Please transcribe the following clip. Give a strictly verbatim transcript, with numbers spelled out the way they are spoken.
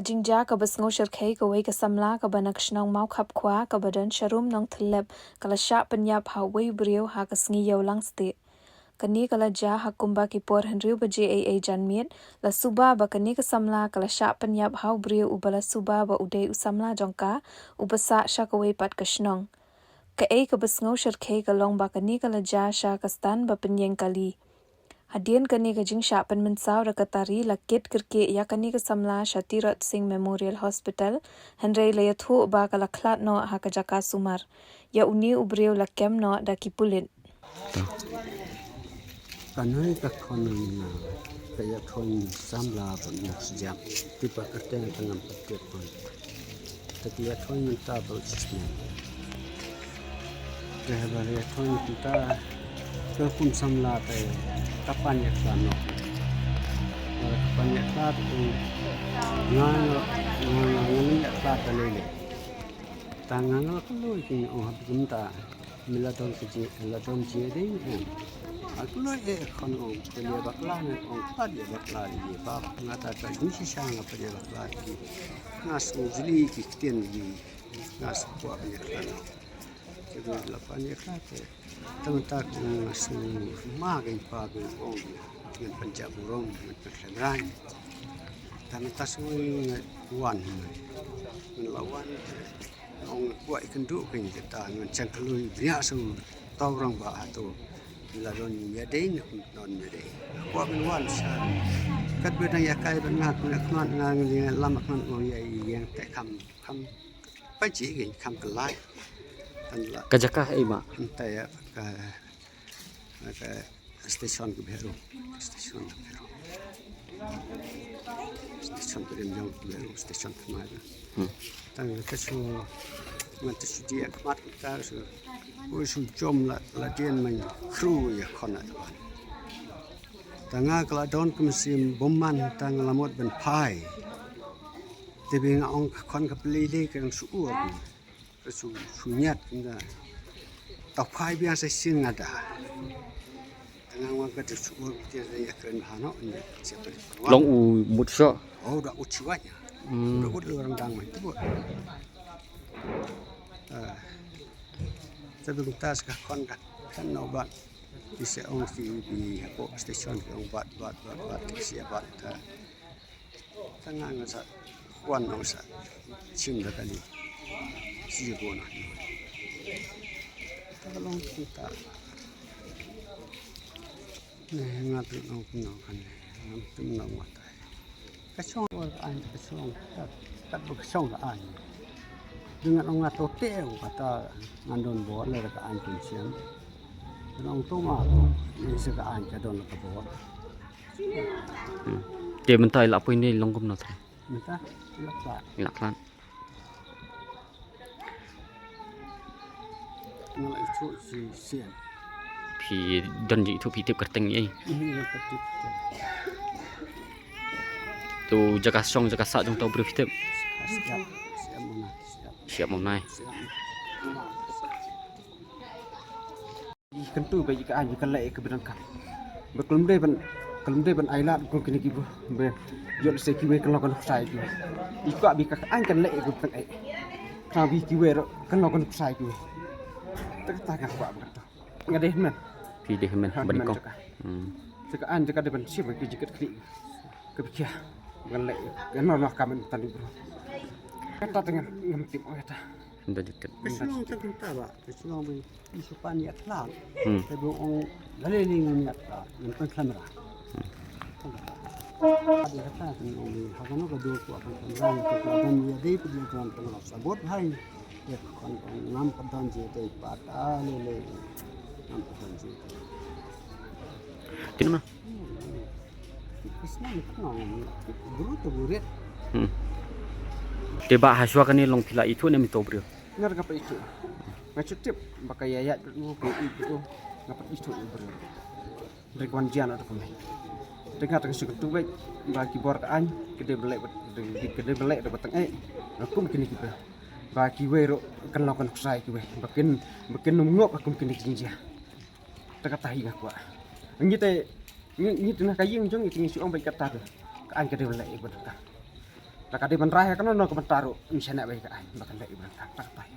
Jingjia kaba sngew shyrkhei, kawei ka samla kaba na ka shnong Mawkhapkhwa kaba don sharum Nongthyllep ka la shah pynïap ha uwei u briew ha ka sngi Ïewlang State. Kane ka la jia ha kumba ki por hynriew baje eiei janmiet, la suba ba kane ka samla ka la shah pynïap ha u briew uba la suba ba u dei u samla jong ka, uba sah sha kawei pat ka shnong. Kaei kaba sngew shyrkhei ka long ba kane ka la jia sha ka stand ba pynïeng kali. Hadien kane ka jingshah pynmynsaw da ka tari, la kit kyrkieh ïa kane ka samla sha Tirot Sing Memorial Hospital, hynrei la ïathuh ba ka la khlad noh ha ka jaka sumar. Ïa une u briew la kem noh da ki pulit. Kane ka khon na ka ïathuh samla ba ngi sdang. Te ba ka teng ka ngam pat tip khon. Te ka ïathuh mynta ba u sdang. Te ba ïathuh mynta ka kum samla te ka pan ïa ka noh. Ka pan ïa ka te nga nga nga nga ïa ka te lele. Ta nga nga ka loi ki ong ha kumta. Mi la don ka ji, la don ji dei em. A kloi e khon ong, pynïa bakla ne ong, pynïa bakla ne ba nga ta ka ni shisha nga pynïa bakla ki. Nga sngew jli ki ktien ki. Nga sngew kwah pynïa bakla. Ki la pynïa bakla te. Tang ta nga sngew ma ki pa ki ong. Ngan pynjah burom, ngan pynjah rang. Tang ta sngew nga wan. Ngan la wan. Ong kwah ïakynduh kein kita ngan chang kloi bria sung tau rang ba hato. La don ïa dei ne kum don ïa dei. Kwah ban wan sha. Kat ba dang ïa kai ban nga kum ïa khmat nga ngi lam khmat ong ïa ïeng te kham kham. Pa ji kein kham kelai. Tan la. Ka jaka ei ma. Anta ïa ka ka station ka Bhero. Station ka Bhero. Station ka Bhero, ka Bhero, station ka Mara. Hmm. Tang ka su, man ta su dia khmat ta su. Ko su jom la, la dien man kru ïa khon na ban. Tang nga ka la don kum sim bom man tang la mot ban phai. Te bi nga ong ka khon ka pli le ka su ur. Ka su, su ñiat nga. Ta phai biang sa sien nga da. Nga wan ka su ur ti da ya kren hano ni. Long u mut sha. Oh, da u chiwa nya. Hmm. Da u orang dang mai tu. Ah. Sa bi tas ka khon ka. Kan no ba. Ki se ong si bi hapo station ki ong bat, bat, bat, bat. Ki se bat ta. Tang nga sa wan ong sa chim da kali. Chi ko na. Ta long ta. Ne nga tu long no kan ne. Ngam tu no ma ta. Ka chong wa ka an ka chong. Kat ba ka chong ka an. Dengan ong nga to te ka ta ngan don bo le ka an kin siam. Nong to ma to. Ni se ka an ka don ka bo. Hmm. Te mynta i la poi ne long kumno te? Mynta i la khlad. I la khlad. Nga la ithuh shisien. Phi don ji ithuh phi tip kyrteng ei. Ini nga ka tip. To jaka song jaka sah jong to briew phi tip. Siap, siap mona, siap. Siap mona. Siap mona. Kyntu ba ïa ka aiñ ka leh ka bynta ka. Ba ka lum dei ban, ka lum dei ban ai lad kum kine ki ba, ba ïoh lehse kiwei kan long ka nuksa ïa kiwei. I kwah ba ka aiñ kan leh ka bynta ka. Ka ba kiwei ruh kan long ka nuksa ïa kiwei. Te kata nga kwah ba kata. Nga dei hynmen. Phi dei hynmen ban kong. Hmm. Te ka aiñ te ka dei ban shim ki jingkit khlieh. Ka bikha ban leh ka nor noh ka men tang bro. Kata te ngam, ngam tip kata. Nda jitep. Ka shnong te kynta ba, ka shnong ba i su pan ïa khlad. Hmm. Te ba ong la lei lei ngam ïa khlad, ngam pan khlem ra. Adi kata kan ong ha kano ka dur ko akan pan ra ko ko ban ïa dei pdi kan pan ra sabot hai. Ïa kan ong ngam pan don je dei pat a lei lei. Ngam pan don je dei. Kino ma? Hmm. Islam kan ong guru tu gurit. Hmm. Te ba ha shuwa kane long phi la ithuh ne mi to briew. Nga ruh nga pat ithuh. Nga shu tip ba ka ïaid bad u, ka ïaid bad u. Nga pat ithuh ïa u briew. Dei ka wan jian ruh kumne. Te nga tang shu kyntu beit ba ki bor ka aiñ ka dei ban leh bad, ka dei ban leh da ba tang eh. Nga kum kine ki briew. Ba kiwei ruh kan long ka nuksa ïa kiwei. Ba kin, ba kin ym ngop ha kum kine ki jingjia. Te kata hi nga kwah. Ngi te, ngi, ngi te na ka ïing jong ngi te ngi shu ong beit kata te. Ka aiñ ka dei ban leh ïa ka bynta ka. La ka dei ban rai ha kano kano ka bynta ruh, ngi shaniah beit ka aiñ ba kan leh iwei i bynta, ta ka tai.